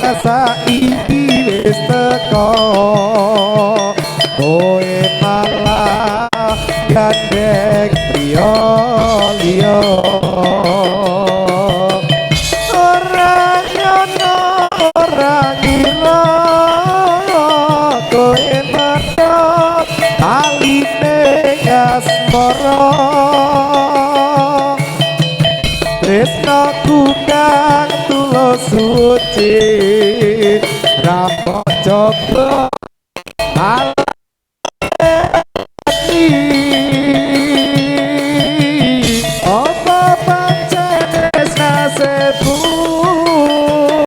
Saiki wis teko, kowe malah gandeng priya liya. Ora nyono, ora ngira kowe medhot taline asmara. Tresnaku kang tulus suci ra mbok coba.